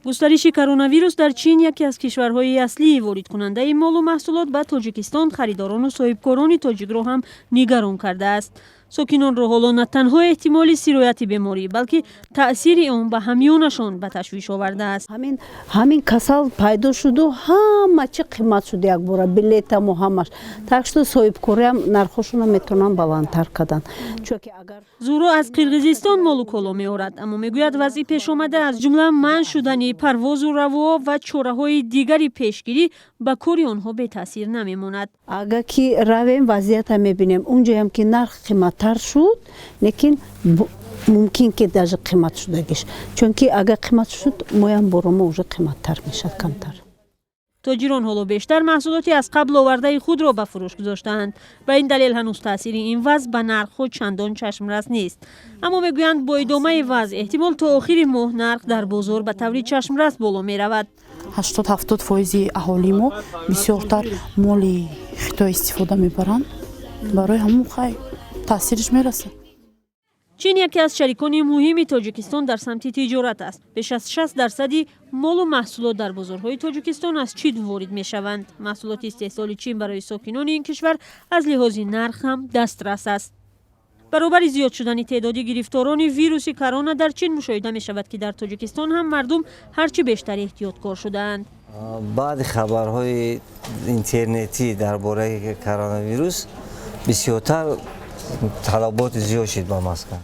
Густариши коронавирус дар Чин, яке аз кишварҳои аслии воридкунандаи молу маҳсулот ба Тоҷикистон, харидорону соҳибкорони тоҷикро ҳам нигарон кардааст. Сокинонро ҳоло на танҳо эҳтимоли сирояти беморӣ, балки таъсири он ба ҳамёнашон ба ташвиш овардааст. Ҳамин касал пайдо шуду, ҳама чи қимат шуд якбора, билетаму ҳамаш. Так что соҳибкориам нархошона метавонанд баландтар кардан, чунки агар Зуро аз Қирғизистон молу коло меорад, аммо мегӯяд, вазъи пешомада, аз ҷумла манъ шудани парвозу равуоб ва чораҳои дигари пешгирӣ, ба кори онҳо бетаъсир намемонад. Агар ки равем, вазъията мебинем. Унҷоям ки нарх қиматтар шуд, лекин мумкин ки даже қимат шудагиш, чунки агар қимат шуд, моям боромо уже қиматтар мешавад камтар. Тоҷирон ҳоло бештар маҳсулоти аз қабл овардаи худро ба фурӯш гузоштаанд. Ба ин далел ҳанӯз таъсири ин вазъ ба нархҳо чандон чашмрас нест, аммо мегӯянд, бо идомаи вазъ эҳтимол то охири моҳ нарх дар бозор ба таври чашмрас боло меравад. 80-70 фоизи аҳолии мо бисёртар моли Хитой истифода мебаранд. Барои ҳамун хай таъсираш мерасад. Чин яке аз шарикони муҳими Тоҷикистон дар самти тиҷорат аст. Беш аз 60 дарсади молу маҳсулот дар бозорҳои Тоҷикистон аз Чин ворид мешаванд. Маҳсулоти истеҳсоли Чин барои сокинони ин кишвар аз лиҳози нарх ҳам дастрас аст. Баробари зиёд шудани теъдоди гирифторони вируси корона дар Чин, мушоҳида мешавад, ки дар Тоҷикистон ҳам мардум ҳарчи бештар эҳтиёткор шудаанд. Баъди хабарҳои интернетӣ дар бораи коронавирус бисёртар талаботи зиёд шуд ба маска.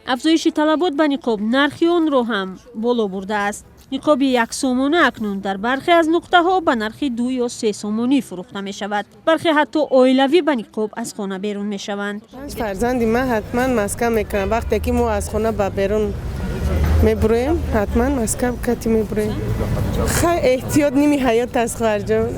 Афзоиши талабот ба ниқоб нархи онро ҳам боло бурдааст. Ниқоби яксомона акнун дар бархе аз нуқтаҳо ба нархи 2 ё 3 сомонӣ фурӯхта мешавад. Бархе ҳатто оилавӣ ба ниқоб аз хона берун мешаванд. Панҷ фарзанди ман ҳатман маска мекунам. Вақте ки мо аз хона ба берун мебуроем, ҳатман маска кати мебуроем. Хай, эҳтиёт ними ҳаёт аст, хоҳарҷон.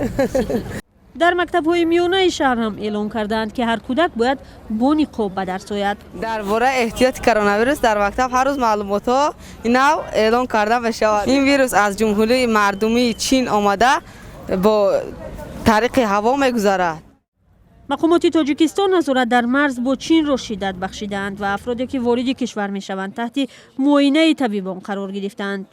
Дар мактабҳои миёнаи шаҳр ҳам эълон кардаанд, ки ҳар кӯдак бояд бо ниқоб ба дарс ояд. Дар бораи эҳтиёти коронавирус дар мактаб ҳар рӯз маълумотҳо нав эълон карда мешавад. Ин вирус аз Ҷумҳурии Мардумии Чин омада, бо тариқи ҳаво мегузарад. Мақомоти Тоҷикистон назорат дар марз бо Чинро шиддат бахшидаанд ва афроде, ки вориди кишвар мешаванд, таҳти муоинаи табибон қарор гирифтаанд.